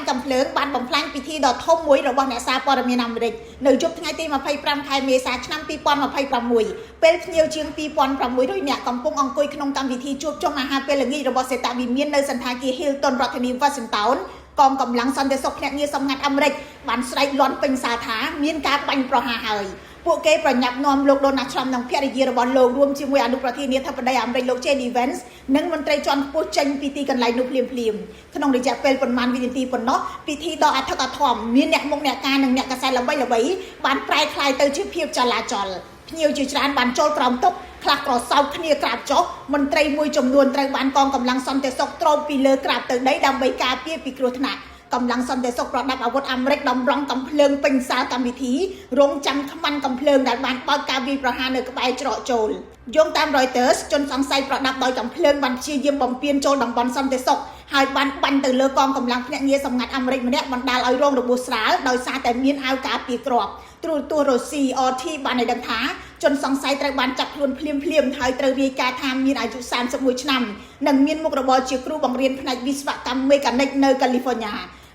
កាំភ្លើងបានបំផ្លាញពិធីដ៏ធំមួយរបស់អ្នកសារព័ត៌មានអាមេរិកនៅយប់ថ្ងៃទី25ខែមេសាឆ្នាំ2026ពេលភ្ញៀវជាង2600នាក់កំពុងអង្គុយក្នុងកម្មវិធីជួបជុំអាហារពេលល្ងាចរបស់សេតវិមាននៅសណ្ឋាគារ Hilton រដ្ឋធានី Washington កងកម្លាំងសន្តិសុខភ្នាក់ងារសម្ងាត់អាមេរិកបានស្រែកលាន់ពេញសាលថាមានការបាញ់ប្រហារហើយពួកគេប្រញាប់នាំលោកដូណាល់ត្រាំនិងភរិយារបស់លោករួមជាមួយអនុប្រធានាធិបតីអាមេរិកលោក JD Vance និងមន្ត្រីជាន់ខ្ពស់ចេញពីទីកន្លែងនោះភ្លាមៗក្នុងរយៈពេលប៉ុន្មានវិនាទីប៉ុណ្ណោះពិធីដ៏អធិកអធមមានអ្នកមុខអ្នកការនិងអ្នកកាសែតល្បីៗបានប្រែក្លាយទៅជាភាពចលាចលភ្ញៀវជាច្រើនបានចូលក្រោមតុខ្លះក្រសោបគ្នាក្រាបចុះមន្ត្រីមួយចំនួនត្រូវបានកងកម្លាំងសន្តិសុខទ្របពីលើក្រាបទៅដីដើម្បីការពារពីគ្រោះថ្នាក់កម្លាំងសន្តិសុខប្រដាប់អាវុធអាមេរិកតម្រង់កំភ្លើងពេញសាលកម្មវិធីរងចាំខ្មាន់កំភ្លើងដែលបានបើកការវាយប្រហារនៅក្បែរច្រកចូលយោងតាម Reuters ជនសង្ស័យប្រដាប់ដោយកំភ្លើងបានព្យាយាមបំពេញចូលតំបន់សន្តិសុខហើយបានបាញ់ទៅលើកងកម្លាំងភ្នាក់ងារសម្ងាត់អាមេរិកម្នាក់បណ្ដាលឲ្យរងរបួសស្រាលដោយសារតែមានអាវការពារគ្រាប់ទូរទស្សន៍រុស្ស៊ី RT បានឲ្យដឹងថាជនសង្ស័យត្រូវបានចាប់ខ្លួនភ្លាមៗហើយត្រូវរាយការណ៍ថាមានអាយុ31ឆ្នាំនិងមានមុខរបរជាគ្រូបង្រៀនផ្នែកវិស្វកម្មមេកានិកនៅកាលីហ្វ័រញ៉ា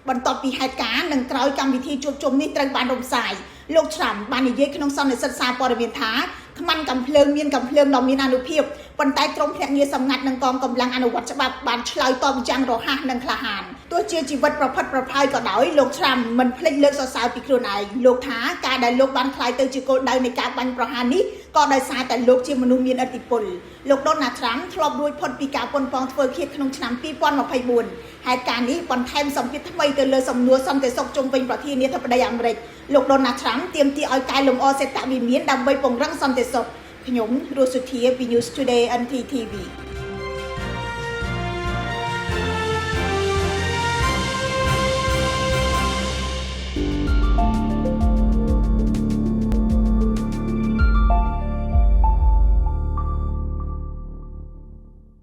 បន្ទាប់ពីហេតុការណ៍និងក្រោយកម្មវិធីជួបជុំនេះត្រូវបានរំសាយលោកត្រាំបាននិយាយក្នុងសន្និសីទសារព័ត៌មានថាខ្មាន់កំភ្លើងមានកំភ្លើងដ៏មានអានុភាពប៉ុន្តែក្រុមភ្នាក់ងារសម្ងាត់និងកងកម្លាំងអនុវត្តច្បាប់បានឆ្លើយតបយ៉ាងរហ័សនិងក្លាហានទោះជាជីវិតប្រផិតប្រផើយក៏ដោយលោកត្រាំមិនភ្លេចលើកសរសើរពីខ្លួនឯងលោកថាការដែលលោកបានក្លាយទៅជាគោលដៅនៃការបាញ់ប្រហារនេះក៏ដោយសារតែលោកជាមនុស្សមានឥទ្ធិពលលោកដូណាល់ត្រាំធ្លាប់រួចផុតពីការប៉ុនប៉ងធ្វើឃាតក្នុងឆ្នាំ2024ហេតុការណ៍នេះបន្ថែមសម្ពាធថ្មីទៅលើសំណួរសន្តិសុខជុំវិញប្រធានាធិបតីអាមេរិកលោកដូណាល់ត្រាំទាមទារឲ្យកែលម្អសេតវិមានដើម្បីពង្រឹងសន្តិសុខខ្ញុំរស់សុធាពី News Today NTTV។